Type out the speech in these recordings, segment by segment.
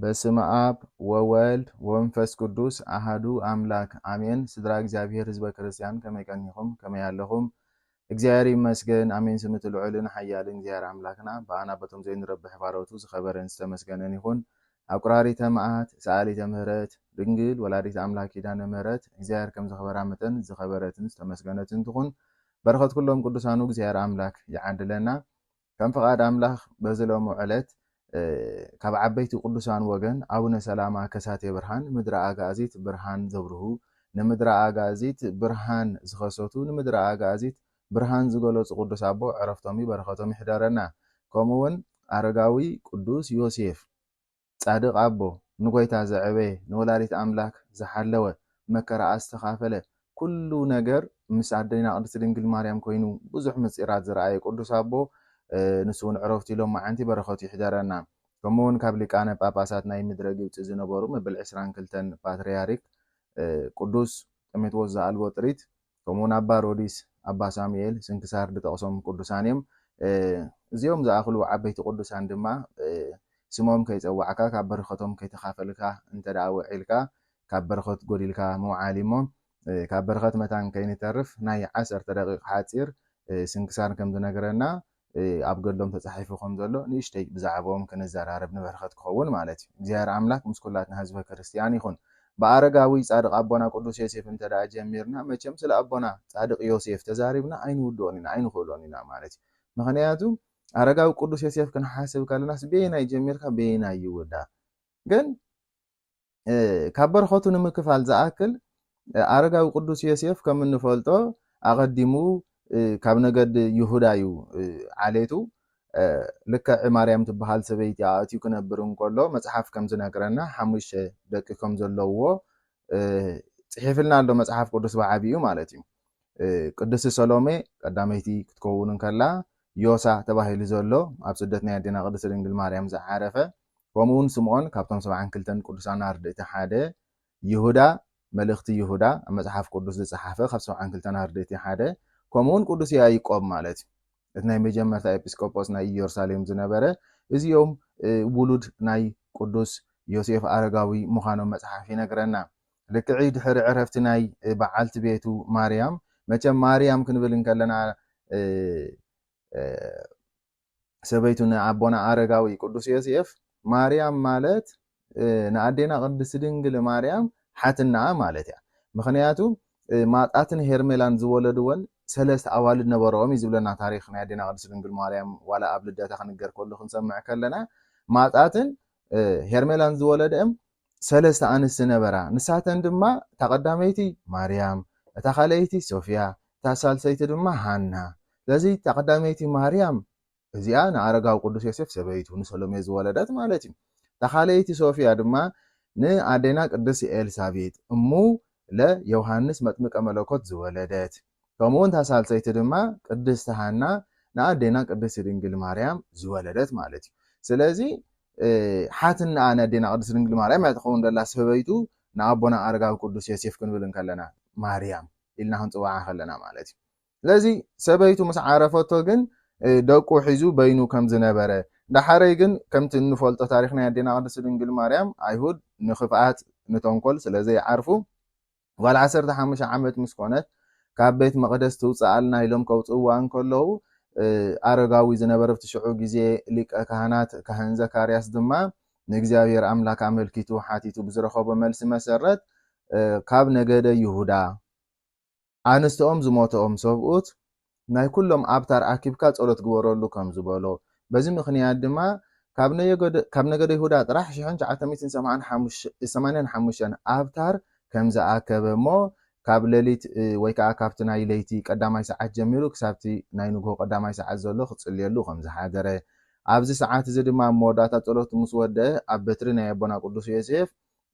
በስመ ኣብ ወወልድ ወመንፈስ ቅዱስ ኣሃዱ ኣምላክ ኣሜን። ስድራ እግዚኣብሔር ህዝበ ክርስቲያን ከመይ ቀኒኹም? ከመይ ኣለኹም? እግዚኣብሔር ይመስገን ኣሜን። ስምቲ ልዑልን ሓያልን እግዚኣብሔር ኣምላክና ብኣና በቶም ዘይንረብሕ ባሮቱ ዝኸበረን ዝተመስገነን ይኹን። ኣቁራሪተ መዓት ሰኣሊተ ምህረት ድንግል ወላዲት ኣምላክ ኪዳነ ምህረት እግዚኣብሔር ከም ዝኸበራ መጠን ዝኸበረትን ዝተመስገነትን ትኹን። በረኸት ኩሎም ቅዱሳኑ እግዚኣብሔር ኣምላክ ይዓድለና። ከም ፍቓድ ኣምላኽ በዚ ሎሚ ዕለት ካብ ዓበይቲ ቅዱሳን ወገን ኣቡነ ሰላማ ከሳቴ ብርሃን ንምድረ ኣጋዚት ብርሃን ዘብርሁ፣ ንምድረ ኣጋዚት ብርሃን ዝኸሰቱ፣ ንምድረ ኣጋዚት ብርሃን ዝገለጹ ቅዱስ ኣቦ ዕረፍቶም በረኸቶም ይሕደረና። ከምኡ እውን ኣረጋዊ ቅዱስ ዮሴፍ ጻድቕ ኣቦ፣ ንጎይታ ዘዕበየ፣ ንወላዲት ኣምላክ ዝሓለወ፣ መከራኣ ዝተኻፈለ፣ ኩሉ ነገር ምስ ኣዴና ቅድስቲ ድንግል ማርያም ኮይኑ ብዙሕ ምስጢራት ዝረኣየ ቅዱስ ኣቦ፣ ንሱ እውን ዕረፍቱ ኢሎም መዓንቲ በረኸቱ ይሕደረና። ከምኡ እውን ካብ ሊቃነ ጳጳሳት ናይ ምድረ ግብፂ ዝነበሩ መበል ዕስራን ክልተን ፓትርያርክ ቅዱስ ጢሞቴዎስ ዘኣልቦ ጥሪት ከምኡ እውን ኣባ ሮዲስ ኣባ ሳሙኤል ስንክሳር ዝጠቕሶም ቅዱሳን እዮም። እዚኦም ዝኣኽሉ ዓበይቲ ቅዱሳን ድማ ስሞም ከይፀዋዕካ ካብ በረኸቶም ከይተኻፈልካ እንተ ደኣ ውዒልካ ካብ በረኸት ጎዲልካ ምውዓል እሞ ካብ በረኸት መታን ከይንተርፍ ናይ ዓሰርተ ደቂቕ ሓፂር ስንክሳር ከም ዝነግረና ኣብ ገድሎም ተፃሒፉ ከም ዘሎ ንእሽተይ ብዛዕባኦም ክንዘራረብ ንበረኸት ክኸውን ማለት እዩ። እግዚኣብሔር ኣምላክ ምስ ኩላትና ህዝበ ክርስቲያን ይኹን። ብኣረጋዊ ጻድቕ ኣቦና ቅዱስ ዮሴፍ እንተ ደኣ ጀሚርና መቸም ስለ ኣቦና ጻድቕ ዮሴፍ ተዛሪብና ኣይንውድኦን ኢና ኣይንኽእሎን ኢና ማለት እዩ። ምኽንያቱ ኣረጋዊ ቅዱስ ዮሴፍ ክንሓስብ ከለናስ በየናይ ጀሚርካ በየናይ ይውዳእ? ግን ካብ በረኸቱ ንምክፋል ዝኣክል ኣረጋዊ ቅዱስ ዮሴፍ ከም እንፈልጦ ኣቐዲሙ ካብ ነገድ ይሁዳ እዩ ዓሌቱ። ልክዕ ማርያም ትበሃል ሰበይቲ ኣእትዩ ክነብር እንከሎ መጽሓፍ ከም ዝነግረና ሓሙሽተ ደቂ ከም ዘለውዎ ጽሒፍልና ኣሎ መጽሓፍ ቅዱስ ብዓቢኡ ማለት እዩ። ቅድስቲ ሰሎሜ ቀዳመይቲ ክትከውን እንከላ ዮሳ ተባሂሉ ዘሎ ኣብ ስደት ናይ ኣዴና ቅድስቲ ድንግል ማርያም ዝዓረፈ፣ ከምኡ እውን ስምዖን ካብቶም ሰብዓን ክልተን ቅዱሳን ኣርድእቲ ሓደ፣ ይሁዳ መልእኽቲ ይሁዳ ኣብ መጽሓፍ ቅዱስ ዝጸሓፈ ካብ ሰብዓን ክልተን ኣርድእቲ ሓደ፣ ከምኡ እውን ቅዱስ ያዕቆብ ማለት እዩ። እቲ ናይ መጀመርታ ኤጲስቆጶስ ናይ ኢየሩሳሌም ዝነበረ፣ እዚኦም ውሉድ ናይ ቅዱስ ዮሴፍ ኣረጋዊ ምዃኖም መጽሓፍ ይነግረና። ልክዕ ድሕሪ ዕረፍቲ ናይ በዓልቲ ቤቱ ማርያም፣ መቸም ማርያም ክንብል እንከለና ሰበይቱ ንኣቦና ኣረጋዊ ቅዱስ ዮሴፍ ማርያም ማለት ንኣዴና ቅድስቲ ድንግል ማርያም ሓትናኣ ማለት እያ። ምኽንያቱ ማጣትን ሄርሜላን ዝወለድወን ሰለስተ ኣዋልድ ነበረኦም እዩ ዝብለና ታሪኽ ናይ ኣዴና ቅድስቲ ድንግል ማርያም። ዋላ ኣብ ልደታ ክንገር ከሉ ክንሰምዕ ከለና ማጣትን ሄርሜላን ዝወለደኦም ሰለስተ ኣንስቲ ነበራ። ንሳተን ድማ እታ ቀዳመይቲ ማርያም፣ እታ ካልኣይቲ ሶፍያ፣ እታ ሳልሰይቲ ድማ ሃና። ስለዚ እታ ቀዳመይቲ ማርያም እዚኣ ንኣረጋዊ ቅዱስ ዮሴፍ ሰበይቱ ንሰሎሜ ዝወለደት ማለት እዩ። እታ ካልኣይቲ ሶፍያ ድማ ንኣዴና ቅድስቲ ኤልሳቤጥ እሙ ለዮሃንስ መጥምቀ መለኮት ዝወለደት፣ ከምኡ እውን እታ ሳልሰይቲ ድማ ቅድስቲ ሃና ንኣዴና ቅድስቲ ድንግል ማርያም ዝወለደት ማለት እዩ። ስለዚ ሓትናኣ ንኣዴና ቅድስቲ ድንግል ማርያም እያ ትኸውን ዘላ ሰበይቱ ንኣቦና ኣረጋዊ ቅዱስ ዮሴፍ ክንብል እንከለና ማርያም ኢልና ክንፅውዓ ከለና ማለት እዩ። ስለዚ ሰበይቱ ምስ ዓረፈቶ ግን ደቁ ሒዙ በይኑ ከም ዝነበረ፣ ዳሓረይ ግን ከምቲ እንፈልጦ ታሪኽ ናይ ኣዴና ቅድስቲ ድንግል ማርያም ኣይሁድ ንክፍኣት ንተንኮል ስለ ዘይዓርፉ ጓል ዓሰርተ ሓሙሽተ ዓመት ምስ ኮነት ካብ ቤት መቕደስ ትውፅኣልና ኢሎም ከውፅእዋ እንከለዉ ኣረጋዊ ዝነበረ ኣብቲ ሽዑ ግዜ ሊቀ ካህናት ካህን ዘካርያስ ድማ ንእግዚኣብሔር ኣምላክ ኣመልኪቱ ሓቲቱ ብዝረኸቦ መልሲ መሰረት ካብ ነገደ ይሁዳ ኣንስትኦም ዝሞተኦም ሰብኡት ናይ ኩሎም ኣብታር ኣኪብካ ጸሎት ግበረሉ ከም ዝበሎ፣ በዚ ምኽንያት ድማ ካብ ነገደ ይሁዳ ጥራሕ ሽሕን ትሽዓተ ሚእትን ሰማንያን ሓሙሽተን ኣብታር ከም ዝኣከበ እሞ ካብ ሌሊት ወይ ከዓ ካብቲ ናይ ለይቲ ቀዳማይ ሰዓት ጀሚሩ ክሳብቲ ናይ ንግሆ ቀዳማይ ሰዓት ዘሎ ክጽልየሉ ከም ዝሓደረ፣ ኣብዚ ሰዓት እዚ ድማ ኣብ መወዳእታ ጸሎቱ ምስ ወደአ ኣብ በትሪ ናይ ኣቦና ቅዱስ ዮሴፍ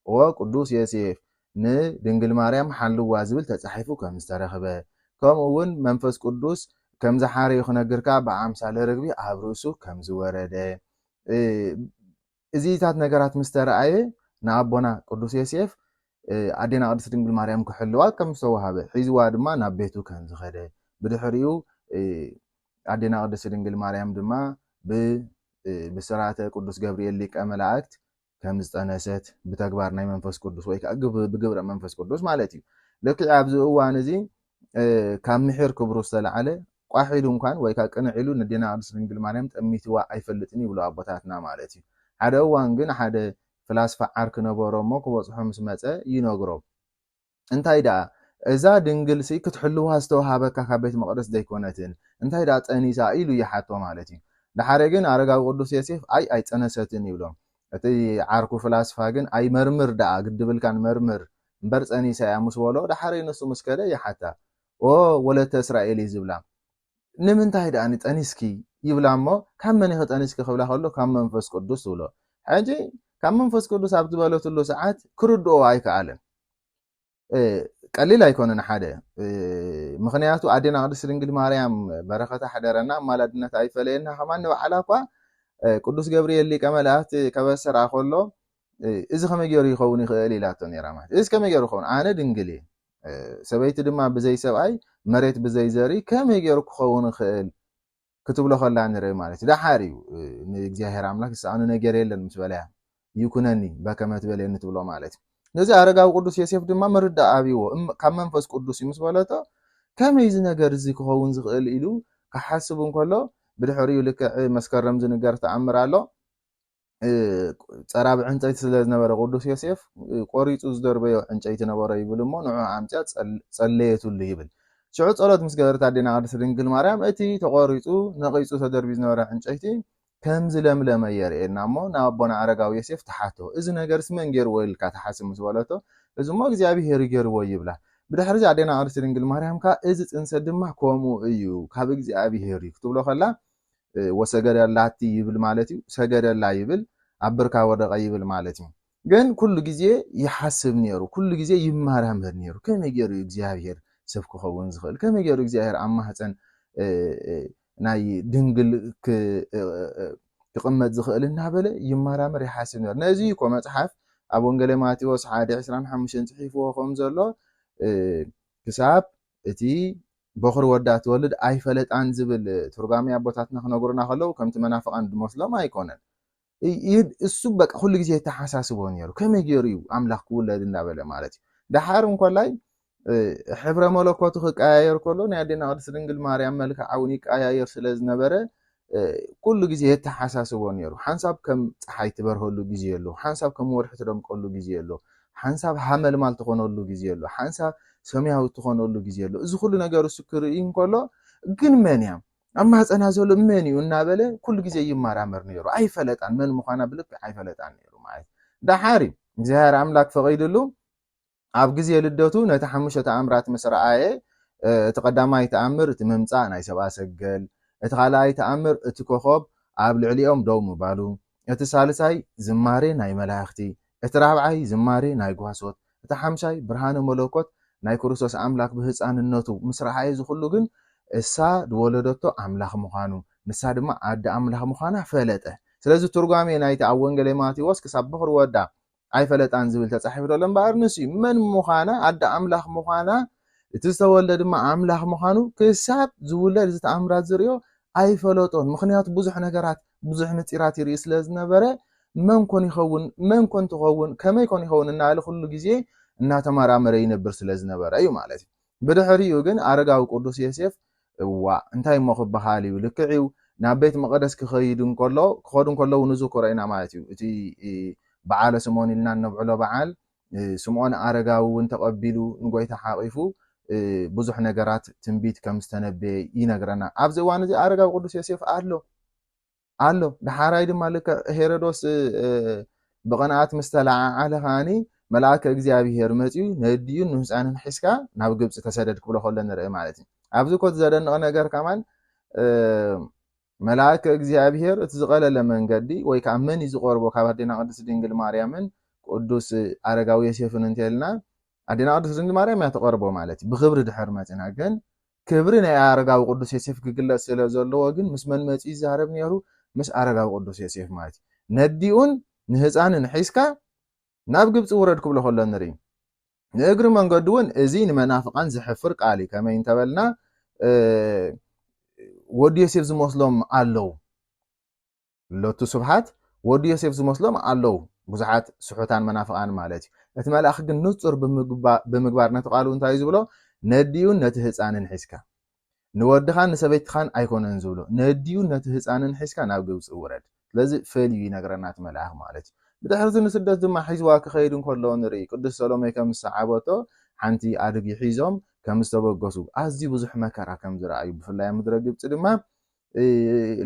ኦ ቅዱስ ዮሴፍ ንድንግል ማርያም ሓልዋ ዝብል ተጻሒፉ ከም ዝተረኽበ፣ ከምኡ እውን መንፈስ ቅዱስ ከም ዝሓረዩ ክነግርካ ብኣምሳለ ርግቢ ኣብ ርእሱ ከም ዝወረደ፣ እዚታት ነገራት ምስ ተረኣየ ንኣቦና ቅዱስ ዮሴፍ ኣዴና ቅድስቲ ድንግል ማርያም ክሕልዋ ከም ዝተዋሃበ፣ ሒዝዋ ድማ ናብ ቤቱ ከም ዝኸደ፣ ብድሕሪኡ ኣዴና ቅድስቲ ድንግል ማርያም ድማ ብብስራተ ቅዱስ ገብርኤል ሊቀ መላእክት ከም ዝጠነሰት ብተግባር ናይ መንፈስ ቅዱስ ወይ ከዓ ግብ- ብግብረ መንፈስ ቅዱስ ማለት እዩ። ልክዕ ኣብዚ እዋን እዚ እ፣ ካብ ምሒር ክብሩ ዝተላዓለ ቋሕ ኢሉ እንኳን ወይ ከዓ ቅንዕ ኢሉ ነዴና ቅድስት ድንግል ማርያም ጠሚትዋ ኣይፈልጥን ይብሉ ኣቦታትና ማለት እዩ። ሓደ እዋን ግን ሓደ ፍላስፋ ዓርኪ ነበሮ እሞ ክበፅሖ ምስ መፀ ይነግሮ። እንታይ ደኣ እዛ ድንግል ሲ ክትሕልዋ ዝተዋሃበካ ካብ ቤት መቕደስ ዘይኮነትን እንታይ ደኣ ጠኒሳ ኢሉ ይሓቶ ማለት እዩ። ደሓረ ግን ኣረጋዊ ቅዱስ ዮሴፍ ኣይ ኣይፀነሰትን ይብሎም። እቲ ዓርኩ ፍላስፋ ግን ኣይመርምር ደኣ ግድብልካን መርምር እምበር ፀኒሳ እያ ምስ በሎ ደሓረ ንሱ ምስ ከደ ይሓታ። ኦ ወለተ እስራኤል እዩ ዝብላ። ንምንታይ ደኣ ንጠኒስኪ ይብላ እሞ ካብ መን ኢኺ ጠኒስኪ ክብላ ከሎ ካብ መንፈስ ቅዱስ ትብሎ። ሕጂ ካብ መንፈስ ቅዱስ ኣብ ዝበለትሉ ሰዓት ክርድኦ ኣይከኣለን። እ፣ ቀሊል ኣይኮነን ሓደ እ፣ ምኽንያቱ ኣዴና ቅድስት ድንግል ማርያም በረኸታ ሕደረና ኣማላድነት ኣይፈለየና ከማን ንባዕላ እኳ እ፣ ቅዱስ ገብርኤል ሊቀ መላእክት ከበስራ ከሎ እ፣ እዚ ከመይ ገይሩ ይኸውን ይኽእል ኢላቶ ነይራ ማለት እዚ ከመይ ገይሩ ይኸውን ኣነ ድንግል እየ እ፣ ሰበይቲ ድማ ብዘይ ሰብኣይ መሬት ብዘይ ዘሪ ከመይ ገይሩ ክኸውን ይኽእል ክትብሎ ከላ ንርኢ ማለት እዩ። ደሓር እዩ ንእግዚኣብሔር ኣምላክ ዝሰኣኑ ነገር የለን ምስ በለያ ይኩነኒ በከመ ትበለኒ ትብሎ ማለት እዩ። ነዚ ኣረጋዊ ቅዱስ ዮሴፍ ድማ ምርዳእ ኣብይዎ እም- ካብ መንፈስ ቅዱስ እዩ ምስ በለቶ ከመይ እዚ ነገር እዚ ክኸውን ዝኽእል ኢሉ ክሓስብ እንከሎ ብድሕሪኡ ልክዕ መስከረም ዝንገር ተኣምር ኣሎ። እ፣ ጸራብ ዕንጨይቲ ስለ ዝነበረ ቅዱስ ዮሴፍ እ፣ ቆሪጹ ዝደርበዮ ዕንጨይቲ ነበሮ ይብል እሞ ንዑ ኣምጽያ ጸል- ጸለየትሉ ይብል። ሽዑ ጸሎት ምስ ገበረት ኣዴና ቅድስት ድንግል ማርያም እቲ ተቖሪጹ ነቒጹ ተደርቢ ዝነበረ ዕንጨይቲ ከም ዝለምለመ የርእየና እሞ ናብ ኣቦና ኣረጋዊ ዮሴፍ ተሓቶ። እዚ ነገርስ መን ገይርዎ ኢልካ ትሓስብ ምስ በለቶ እዚ እሞ እግዚኣብሔር ገይርዎ ይብላ። ብድሕሪ እዚ ኣዴና ቅድስት ድንግል ማርያም ከኣ እዚ ጽንሰት ድማ ከምኡ እዩ ካብ እግዚኣብሔር እዩ ክትብሎ ከላ እ፣ ወሰገደላቲ ይብል ማለት እዩ። ሰገደላ ይብል ኣብ ብርካ ወደቀ ይብል ማለት እዩ። ግን ኩሉ ግዜ ይሓስብ ነይሩ፣ ኩሉ ግዜ ይመራመር ነይሩ። ከመይ ገይሩ እዩ እግዚኣብሔር ሰብ ክኸውን ዝኽእል? ከመይ ገይሩ እግዚኣብሔር ኣብ ማህፀን እ፣ እ፣ ናይ ድንግል ክ- እ፣ እ፣ እ፣ ክቕመጥ ዝኽእል እናበለ ይመራመር ይሓስብ ነይሩ። ነዚ እኮ መፅሓፍ ኣብ ወንጌለ ማቴዎስ ሓደ ዕስራን ሓሙሽተን ፅሒፍዎ ከም ዘሎ እ፣ ክሳብ እቲ በኹሪ ወዳ ትወልድ ኣይፈለጣን ዝብል ትርጓሜ ኣቦታትና ክነግሩና ከለዉ ከምቲ መናፍቃን ዝመስሎም ኣይኮነን። ይ- ይድ- እሱ በቃ ኩሉ ግዜ የተሓሳስቦ ነይሩ ከመይ ገይሩ እዩ ኣምላኽ ክውለድ እንዳበለ ማለት እዩ። ደሓር እንኮላይ እ፣ ሕብረ መለኮቱ ክቀያየር ከሎ ናይ ኣዴና ቅድስት ድንግል ማርያም መልክዓ እውን ይቀያየር ስለ ዝነበረ እ፣ ኩሉ ግዜ የተሓሳስቦ ነይሩ። ሓንሳብ ከም ፀሓይ ትበርሀሉ ግዜ ኣሎ፣ ሓንሳብ ከም ወርሒ ትደምቀሉ ግዜ ኣሎ፣ ሓንሳብ ሃመልማል ትኾነሉ ግዜ ኣሎ፣ ሓንሳብ ሰማያዊ ትኾነሉ ግዜ ኣሎ። እዚ ኩሉ ነገር እሱ ክርኢ እንከሎ ግን መን እያ ኣብ ማህፀና ዘሎ መን እዩ እናበለ ኩሉ ግዜ ይመራመር ነይሩ። ኣይፈለጣን መን ምዃና ብልክዕ ኣይፈለጣን ነይሩ ማለት እዩ። ደሓር እዩ እግዚኣብሔር ኣምላክ ፈቒድሉ ኣብ ግዜ ልደቱ ነቲ ሓሙሽተ ተኣምራት ምስ ረኣየ እ፣ እቲ ቀዳማይ ተኣምር እቲ ምምፃእ ናይ ሰብኣ ሰገል፣ እቲ ካልኣይ ተኣምር እቲ ኮኸብ ኣብ ልዕሊኦም ደው ምባሉ፣ እቲ ሳልሳይ ዝማሬ ናይ መላእኽቲ፣ እቲ ራብዓይ ዝማሬ ናይ ጓሶት፣ እቲ ሓምሻይ ብርሃነ መለኮት ናይ ክርስቶስ ኣምላክ ብህፃንነቱ ምስ ረኣየ እዚ ኩሉ ግን እሳ ዝወለደቶ ኣምላኽ ምዃኑ ንሳ ድማ ኣደ ኣምላኽ ምዃና ፈለጠ። ስለዚ ትርጓሜ ናይቲ ኣብ ወንጌለ ማቴዎስ ክሳብ በኹሪ ወዳ ኣይፈለጣን ዝብል ተጻሒፉ ዘሎ እምበኣር ንሱ እዩ መን ምዃና ኣደ ኣምላኽ ምዃና እቲ ዝተወልደ ድማ ኣምላኽ ምዃኑ ክሳብ ዝውለድ እዚ ተኣምራት ዝርእዮ ኣይፈለጦን። ምኽንያቱ ብዙሕ ነገራት ብዙሕ ምጢራት ይርኢ ስለ ዝነበረ መን ኮን ይኸውን መን ኮን ትኸውን ከመይ ኮን ይኸውን እናበለ ኩሉ ግዜ እናተመራመረ ይነብር ስለ ዝነበረ እዩ ማለት እዩ። ብድሕሪኡ ግን ኣረጋዊ ቅዱስ ዮሴፍ እዋ እንታይ እሞ ክበሃል እዩ ልክዕ እዩ ናብ ቤት መቐደስ ክኸይድ እንከሎ ክኸዱ እንከለዉ ንዝክሮ ኢና ማለት እዩ እቲ በዓለ ስምኦን ኢልና እነብዕሎ በዓል ስምኦን ኣረጋዊ እውን ተቐቢሉ ንጎይታ ሓቒፉ ብዙሕ ነገራት ትንቢት ከም ዝተነበየ ይነግረና ኣብዚ እዋን እዚ ኣረጋዊ ቅዱስ ዮሴፍ ኣሎ ኣሎ ደሓራይ ድማ ልክዕ ሄሮዶስ ብቕንኣት ምስ ተለዓዓለ ከዓኒ መልኣከ እግዚኣብሄር መፅዩ ነዲኡን ንህፃንን ሒዝካ ናብ ግብፂ ተሰደድ ክብሎ ከሎ ንርኢ ማለት እዩ ኣብዚ ኮት ዘደንቕ ነገር ከማን መልኣከ እግዚኣብሄር እቲ ዝቐለለ መንገዲ ወይ ከዓ መን እዩ ዝቐርቦ ካብ ኣዴና ቅድስት ድንግል ማርያምን ቅዱስ ኣረጋዊ ዮሴፍን እንተልና ኣዴና ቅድስት ድንግል ማርያም እያ ትቐርቦ ማለት እዩ ብክብሪ ድሕር መፅና ግን ክብሪ ናይ ኣረጋዊ ቅዱስ ዮሴፍ ክግለፅ ስለ ዘለዎ ግን ምስ መን መፂኡ ይዛረብ ነይሩ ምስ ኣረጋዊ ቅዱስ ዮሴፍ ማለት እዩ ነዲኡን ንህፃንን ሒዝካ ናብ ግብፂ ውረድ ክብሎ ከሎ ንርኢ ንእግሪ መንገዱ እውን እዚ ንመናፍቃን ዝሕፍር ቃል እዩ ከመይ እንተበልና ወዲ ዮሴፍ ዝመስሎም ኣለዉ ሎቱ ስብሓት ወዲ ዮሴፍ ዝመስሎም ኣለዉ ብዙሓት ስሑታን መናፍቓን ማለት እዩ። እቲ መልኣኽ ግን ንጹር ብምግባር ነቲ ቃሉ እንታይ እዩ ዝብሎ? ነዲኡን ነቲ ህፃንን ሒዝካ፣ ንወድኻን ንሰበይትኻን ኣይኮነን ዝብሎ፣ ነዲኡን ነቲ ህፃንን ሒዝካ ናብ ግብፂ ውረድ። ስለዚ ፈልዩ ይነግረና እቲ መልኣኽ ማለት እዩ። ብድሕርቲ ንስደት ድማ ሒዝዋ ክኸይድ እንከሎ ንርኢ። ቅዱስ ሰሎሜ ከም ዝሰዓበቶ ሓንቲ ኣድጊ ሒዞም ከም ዝተበገሱ፣ ኣዝዩ ብዙሕ መከራ ከም ዝረኣዩ፣ ብፍላይ ኣብ ምድረ ግብፂ ድማ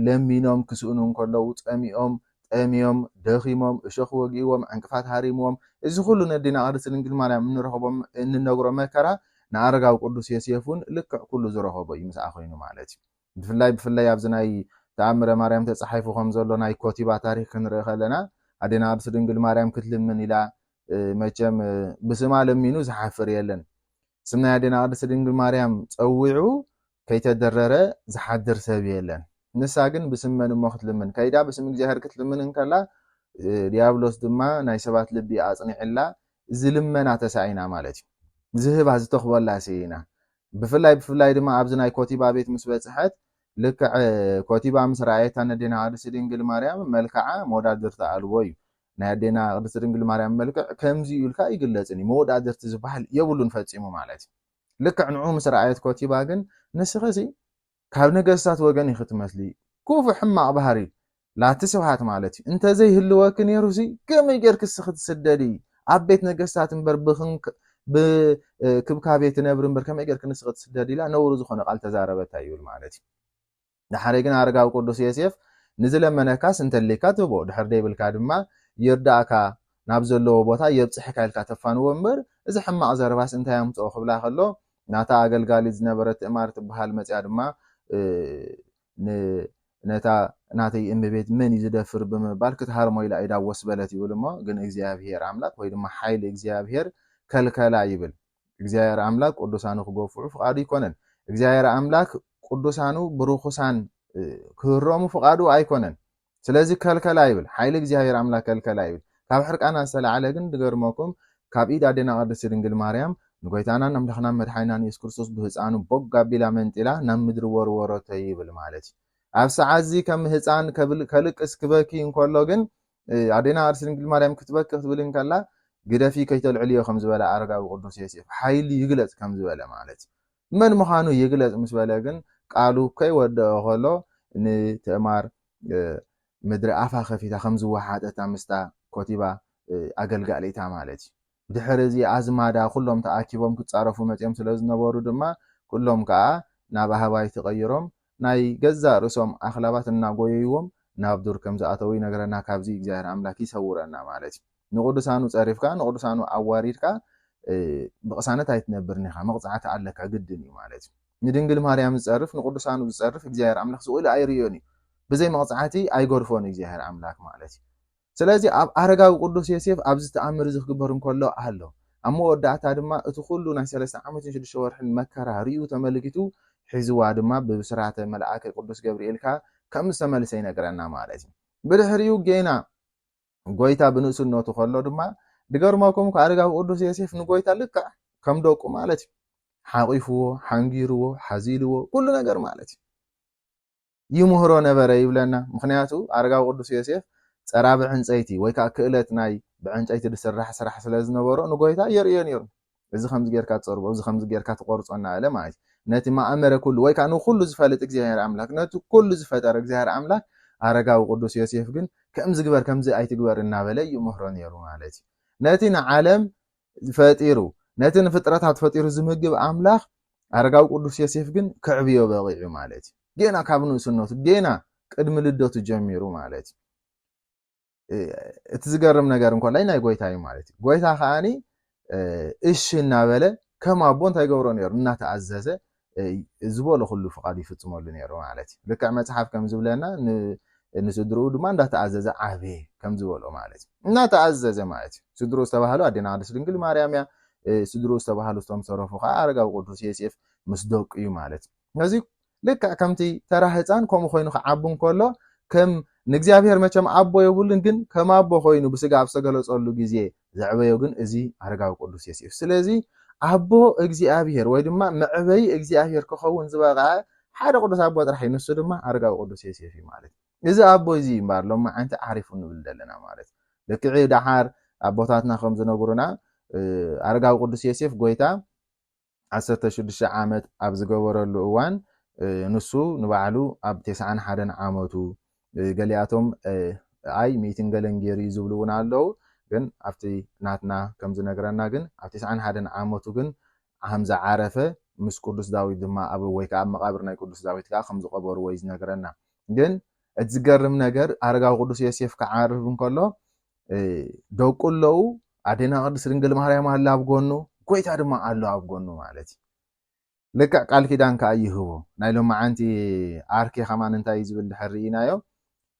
ለሚኖም ክስእኑ እንከለዉ፣ ጸሚኦም፣ ጠምዮም፣ ደኺሞም፣ እሾኽ ወጊእዎም፣ ዕንቅፋት ሃሪምዎም፣ እዚ ኩሉ ነዲና ቅድስቲ ድንግል ማርያም እንረኽቦም እንነግሮ መከራ ንኣረጋዊ ቅዱስ ዮሴፍ እውን ልክዕ ኩሉ ዝረኸቦ እዩ ምስኣ ኮይኑ ማለት እዩ። ብፍላይ ብፍላይ ኣብዚ ናይ ተኣምረ ማርያም ተጻሒፉ ከም ዘሎ ናይ ኮቲባ ታሪክ ክንርኢ ከለና፣ ኣዴና ቅድስቲ ድንግል ማርያም ክትልምን ኢላ፣ መቸም ብስማ ለሚኑ ዝሓፍር የለን። ስም ናይ ኣዴና ቅድስቲ ድንግል ማርያም ጸዊዑ ከይተደረረ ዝሓድር ሰብ የለን። ንሳ ግን ብስም መን እሞ ክትልምን ከይዳ፣ ብስም እግዚኣብሔር ክትልምን እንከላ፣ ዲያብሎስ ድማ ናይ ሰባት ልቢ ኣጽኒዕላ፣ ዝልመና ተሳኢና ማለት እዩ። ዝህባ ዝተኽበላ ስኢና። ብፍላይ ብፍላይ ድማ ኣብዚ ናይ ኮቲባ ቤት ምስ በጽሐት፣ ልክዕ ኮቲባ ምስ ረኣየታ ነዴና ቅድስቲ ድንግል ማርያም፣ መልክዓ መወዳድርቲ ኣልቦ እዩ። ናይ ኣዴና ቅድስቲ ድንግል ማርያም መልክዕ ከምዚ እዩ ኢልካ ይግለጽን እዩ። መወዳድርቲ ዝበሃል የብሉን ፈጺሙ ማለት እዩ። ልክዕ ንዑ ምስ ረኣየት ኮቲባ ግን፣ ንስኺሲ ካብ ነገስታት ወገን ኢኺ ትመስሊ፣ ክፉእ ሕማቕ ባህሪ ላቲ ስብሃት ማለት እዩ። እንተዘይህልወኪ ነይሩሲ ከመይ ጌርኪ ንስኺ ትስደዲ? ኣብ ቤት ነገስታት እምበር ብክብካቤ ትነብሪ እምበር ከመይ ጌርኪ ንስኺ ትስደዲ? ኢላ ነውሪ ዝኾነ ቃል ተዛረበታ ይብል ማለት እዩ። ዳሕረይ ግን ኣረጋዊ ቅዱስ ዮሴፍ ንዝለመነካስ እንተሊካ ትህቦ፣ ድሕር ደይብልካ ድማ ይርዳእካ፣ ናብ ዘለዎ ቦታ የብጽሕካ ኢልካ ተፋንዎ እምበር፣ እዚ ሕማቕ ዘረባስ እንታይ ኣምጽኦ ክብላ ከሎ፣ ናታ ኣገልጋሊት ዝነበረት ትእማር ትበሃል መጽያ ድማ፣ እ፣ ን-፣ ነታ ናተይ እመቤት መን እዩ ዝደፍር ብምባል ክትሃርሞ ኢላ ኢዳ ወስ በለት ይብል እሞ፣ ግን እግዚኣብሔር ኣምላክ ወይ ድማ ሓይሊ እግዚኣብሔር ከልከላ ይብል። እግዚኣብሔር ኣምላክ ቅዱሳኑ ክገፍዑ ፍቓዱ ኣይኮነን። እግዚኣብሔር ኣምላክ ቅዱሳኑ ብርኹሳን፣ እ፣ ክህረሙ ፍቓዱ ኣይኮነን። ስለዚ ከልከላ ይብል። ሓይሊ እግዚኣብሔር ኣምላክ ከልከላ ይብል። ካብ ሕርቃና ዝተላዕለ ግን ድገርመኩም፣ ካብ ኢድ ኣዴና ቅድስቲ ድንግል ማርያም ንጎይታናን ኣምላኽናን መድሓኒናን የሱስ ክርስቶስ ብህፃኑ ቦግ ኣቢላ መንጢላ ናብ ምድሪ ወርወረቶ ይብል ማለት እዩ። ኣብ ሰዓት እዚ ከም ህፃን ከብል-፣ ከልቅስ ክበኪ እንከሎ ግን፣ እ፣ ኣዴና ቅድስቲ ድንግል ማርያም ክትበኪ ክትብል እንከላ፣ ግደፊ ከይተልዕልዮ ከም ዝበለ ኣረጋዊ ቅዱስ ዮሴፍ፣ ሓይሊ ይግለጽ ከም ዝበለ ማለት እዩ። መን ምዃኑ ይግለጽ ምስ በለ ግን፣ ቃሉ ከይወደኦ ከሎ ንትእማር፣ እ፣ ምድሪ ኣፋ ከፊታ ከም ዝወሓጠታ ምስታ ኮቲባ፣ እ፣ ኣገልጋሊታ ማለት እዩ። ድሕሪ እዚ ኣዝማዳ ኩሎም ተኣኪቦም ክጻረፉ መጺኦም ስለ ዝነበሩ ድማ፣ ኩሎም ከኣ ናብ ኣህባይ ተቐይሮም ናይ ገዛእ ርእሶም ኣኽላባት እናጎየይዎም ናብ ዱር ከም ዝኣተዉ ይነግረና። ካብዚ እግዚኣብሔር ኣምላክ ይሰውረና ማለት እዩ። ንቅዱሳኑ ጸሪፍካ፣ ንቅዱሳኑ ኣዋሪድካ፣ እ፣ ብቕሳነት ኣይትነብርን ኢኻ። መቕጻዕቲ ኣለካ፣ ግድን እዩ ማለት እዩ። ንድንግል ማርያም ዝጸርፍ፣ ንቅዱሳኑ ዝጸርፍ እግዚኣብሔር ኣምላክ ስቕ ኢሉ ኣይርእዮን እዩ። ብዘይ መቕጻዕቲ ኣይገድፎን እግዚኣብሔር ኣምላክ ማለት እዩ። ስለዚ ኣብ ኣረጋዊ ቅዱስ ዮሴፍ ኣብዚ ተኣምር እዚ ክግበር እንከሎ ኣሎ። ኣብ መወዳእታ ድማ እቲ ኩሉ ናይ ሰለስተ ዓመትን ሽዱሽተ ወርሕን መከራ ርእዩ ተመልኪቱ፣ ሒዝዋ ድማ ብብስራተ መልኣከ ቅዱስ ገብርኤል ከኣ ከም ዝተመልሰ ይነግረና ማለት እዩ። ብድሕሪኡ ጌና ጎይታ ብንእስነቱ ከሎ ድማ፣ ድገርመኩም፣ ኣረጋዊ ቅዱስ ዮሴፍ ንጎይታ ልክዕ ከም ደቁ ማለት እዩ። ሓቂፍዎ፣ ሓንጊርዎ፣ ሓዚልዎ፣ ኩሉ ነገር ማለት እዩ። ይምህሮ ነበረ ይብለና። ምኽንያቱ ኣረጋዊ ቅዱስ ዮሴፍ ጸራቢ ዕንጸይቲ ወይ ከኣ ክእለት ናይ ብዕንጨይቲ ዝስራሕ ስራሕ ስለ ዝነበሮ ንጎይታ የርእዮ ነይሩ። እዚ ከምዚ ጌርካ ትጸርቦ፣ እዚ ከምዚ ጌርካ ትቆርጾ እናበለ ማለት እዩ። ነቲ ማእመረ ኩሉ ወይ ከኣ ንኩሉ ዝፈልጥ እግዚኣብሔር ኣምላክ፣ ነቲ ኩሉ ዝፈጠረ እግዚኣብሔር ኣምላክ ኣረጋዊ ቅዱስ ዮሴፍ ግን ከምዚ ግበር፣ ከምዚ ኣይትግበር እናበለ ይምህሮ ነይሩ ማለት እዩ። ነቲ ንዓለም ፈጢሩ፣ ነቲ ንፍጥረታት ፈጢሩ ዝምግብ ኣምላኽ ኣረጋዊ ቅዱስ ዮሴፍ ግን ከዕብዮ በቒዑ ማለት እዩ። ጌና ካብ ንእስነቱ፣ ጌና ቅድሚ ልደቱ ጀሚሩ ማለት እዩ። እ፣ እቲ ዝገርም ነገር እንኮላይ ናይ ጎይታ እዩ ማለት እዩ። ጎይታ ከኣኒ፣ እ፣ እሺ እናበለ ከም ኣቦ እንታይ ገብሮ ነይሩ? እናተኣዘዘ፣ እ፣ ዝበሎ ኩሉ ፍቓዱ ይፍጽመሉ ነይሩ ማለት እዩ። ልክዕ መጽሓፍ ከም ዝብለና ን-፣ ንስድርኡ ድማ እንዳተኣዘዘ ዓበየ ከም ዝበሎ ማለት እዩ። እናተኣዘዘ ማለት እዩ። ስድርኡ ዝተባህሉ ኣዴና ቅድስት ድንግል ማርያም እያ። እ፣ ስድርኡ ዝተባህሉ እቶም ዝተረፉ ከዓ ኣረጋዊ ቅዱስ ዮሴፍ ምስ ደቁ እዩ ማለት እዩ። ስለዚ ልክዕ ከምቲ ተራ ህፃን ከምኡ ኮይኑ ክዓቢ እንከሎ ከም ንእግዚኣብሔር መቸም ኣቦ የብሉን፣ ግን ከም ኣቦ ኮይኑ ብስጋ ኣብ ዝተገለጸሉ ግዜ ዘዕበዮ ግን እዚ ኣረጋዊ ቅዱስ ዮሴፍ። ስለዚ ኣቦ እግዚኣብሔር ወይ ድማ መዕበይ እግዚኣብሔር ክኸውን ዝበቕዐ ሓደ ቅዱስ ኣቦ ጥራሕ እዩ፣ ንሱ ድማ ኣረጋዊ ቅዱስ ዮሴፍ እዩ ማለት እዩ። እዚ ኣቦ እዚ እዩ እምበኣር ሎማዓንቲ ዓሪፉ ንብል ዘለና ማለት እዩ። ልክዕ እዩ። ደሓር ኣቦታትና ከም ዝነግሩና፣ እ፣ ኣረጋዊ ቅዱስ ዮሴፍ ጎይታ ዓሰርተ ሽዱሽተ ዓመት ኣብ ዝገበረሉ እዋን፣ እ፣ ንሱ ንባዕሉ ኣብ ተስዓን ሓደን ዓመቱ፣ እ፣ ገሊኣቶም፣ እ፣ ኣይ ሚእትን ገለን ገይሩ እዩ ዝብሉ እውን ኣለዉ። ግን ኣብቲ ናትና ከም ዝነግረና ግን ኣብ ተስዓን ሓደን ዓመቱ ግን ከም ዝዓረፈ፣ ምስ ቅዱስ ዳዊት ድማ ኣብ፣ ወይ ከዓ ኣብ መቓብር ናይ ቅዱስ ዳዊት ከዓ ከም ዝቐበርዎ እዩ ዝነግረና። ግን እቲ ዝገርም ነገር ኣረጋዊ ቅዱስ ዮሴፍ ክዓርፍ እንከሎ፣ እ፣ ደቁ ኣለዉ፣ ኣዴና ቅድስት ድንግል ማርያም ኣላ ኣብ ጎኑ፣ ጎይታ ድማ ኣሎ ኣብ ጎኑ ማለት እዩ። ልክዕ ቃል ኪዳን ከዓ ይህቦ። ናይ ሎማዓንቲ ኣርኬ ከማን እንታይ እዩ ዝብል ድሕር ርኢናዮ?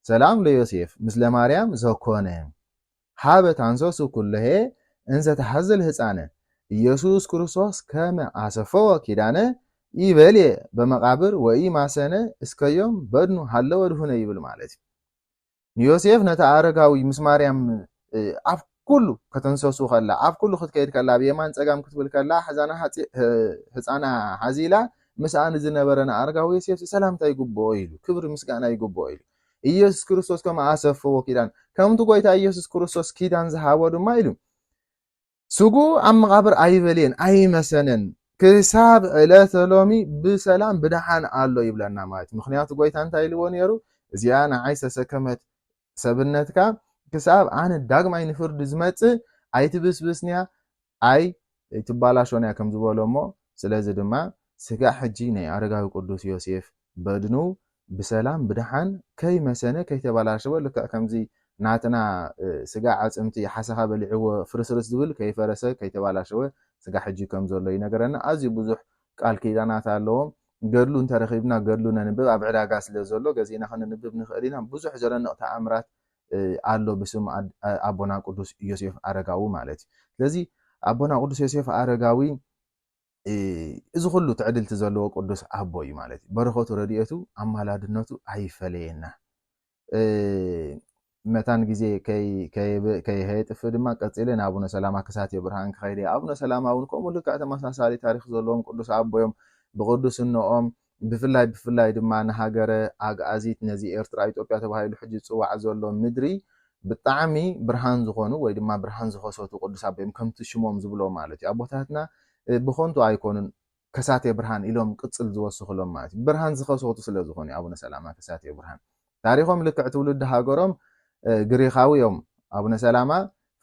ሰላም ለዮሴፍ ምስለ ማርያም ዘኮነ ሀበ ታንሰሱ ኩለሄ እንዘ ተሐዝል ህፃነ ኢየሱስ ክርስቶስ ከመ አሰፈወ ኪዳነ ኢበልየ በመቃብር ወኢ ማሰነ እስከዮም በድኑ ሃለወ ድሁነ ይብል ማለት እዩ። ንዮሴፍ ነቲ ኣረጋዊ ምስ ማርያም፣ እ፣ ኣብ ኩሉ ከተንሰሱ ከላ፣ ኣብ ኩሉ ክትከይድ ከላ፣ ብየማን ጸጋም ክትብል ከላ፣ ሕዛና ሓጺ-፣ ህ-፣ ህጻና ሓዚላ ምስኣ ንዝነበረ ንኣረጋዊ ዮሴፍ ሰላምታ ይግብኦ ኢሉ፣ ክብሪ ምስጋና ይግብኦ ኢሉ። ኢየሱስ ክርስቶስ ከም ኣሰፈዎ ኪዳን፣ ከምቲ ጎይታ ኢየሱስ ክርስቶስ ኪዳን ዝሃቦ ድማ ኢሉ፣ ስጉ ኣብ መቓብር ኣይበልየን፣ ኣይመሰነን፣ ክሳብ ዕለተ ሎሚ ብሰላም ብደሓን ኣሎ ይብለና ማለት እዩ። ምኽንያቱ ጎይታ እንታይ ኢልዎ ነይሩ? እዚኣ ንዓይ ዝተሰከመት ሰብነትካ ክሳብ ኣነ ዳግማይ ንፍርዲ ዝመጽእ ኣይትብስብስንያ፣ ኣይትባላሾንያ ከም ዝበሎ እሞ፣ ስለዚ ድማ ስጋዕ ሕጂ ናይ ኣረጋዊ ቅዱስ ዮሴፍ በድኑ ብሰላም ብደሓን ከይመሰነ ከይተባላሸወ፣ ልክዕ ከምዚ ናትና፣ እ፣ ስጋ ዓጽምቲ ሓሰኻ በሊዕዎ ፍርስርስ ዝብል ከይፈረሰ ከይተባላሸወ ስጋ ሕጂ ከም ዘሎ ይነግረና። ኣዝዩ ብዙሕ ቃል ኪዳናት ኣለዎም። ገድሉ እንተረኺብና ገድሉ ነንብብ፣ ኣብ ዕዳጋ ስለ ዘሎ ገዚእና ክንንብብ ንኽእል ኢና። ብዙሕ ዘደንቕ ተኣምራት፣ እ፣ ኣሎ ብስም ኣድ-፣ ኣቦና ቅዱስ ዮሴፍ ኣረጋዊ ማለት እዩ። ስለዚ ኣቦና ቅዱስ ዮሴፍ ኣረጋዊ እ፣ እዚ ኩሉ ትዕድልቲ ዘለዎ ቅዱስ ኣቦ እዩ ማለት እዩ። በረኸቱ፣ ረድኤቱ፣ ኣማላድነቱ ኣይፈለየና። እ፣ መታን ግዜ ከይ-፣ ከይብ-፣ ከይሀየጥፍ ድማ ቀጺለ ንኣቡነ ሰላማ ክሳቴ ብርሃን ክኸይድ እየ። ኣቡነ ሰላማ እውን ከምኡ ልክዕ ተመሳሳሊ ታሪኽ ዘለዎም ቅዱስ ኣቦ እዮም። ብቅዱስነኦም ብፍላይ፣ ብፍላይ ድማ ንሃገረ ኣግኣዚት፣ ነዚ ኤርትራ ኢትዮጵያ ተባሂሉ ሕጂ ዝጽዋዕ ዘሎ ምድሪ ብጣዕሚ ብርሃን ዝኾኑ ወይ ድማ ብርሃን ዝኸሰቱ ቅዱስ ኣቦ እዮም፣ ከምቲ ሽሞም ዝብሎ ማለት እዩ። ኣቦታትና፣ እ፣ ብኸንቱ ኣይኮኑን። ከሳቴ ብርሃን ኢሎም ቅጽል ዝወስኽሎም ማለት እዩ። ብርሃን ዝኸሰቱ ስለ ዝኾኑ ኣቡነ ሰላማ ከሳቴ ብርሃን። ታሪኾም ልክዕ ትውልዲ ሃገሮም፣ እ፣ ግሪኻዊ እዮም። ኣቡነ ሰላማ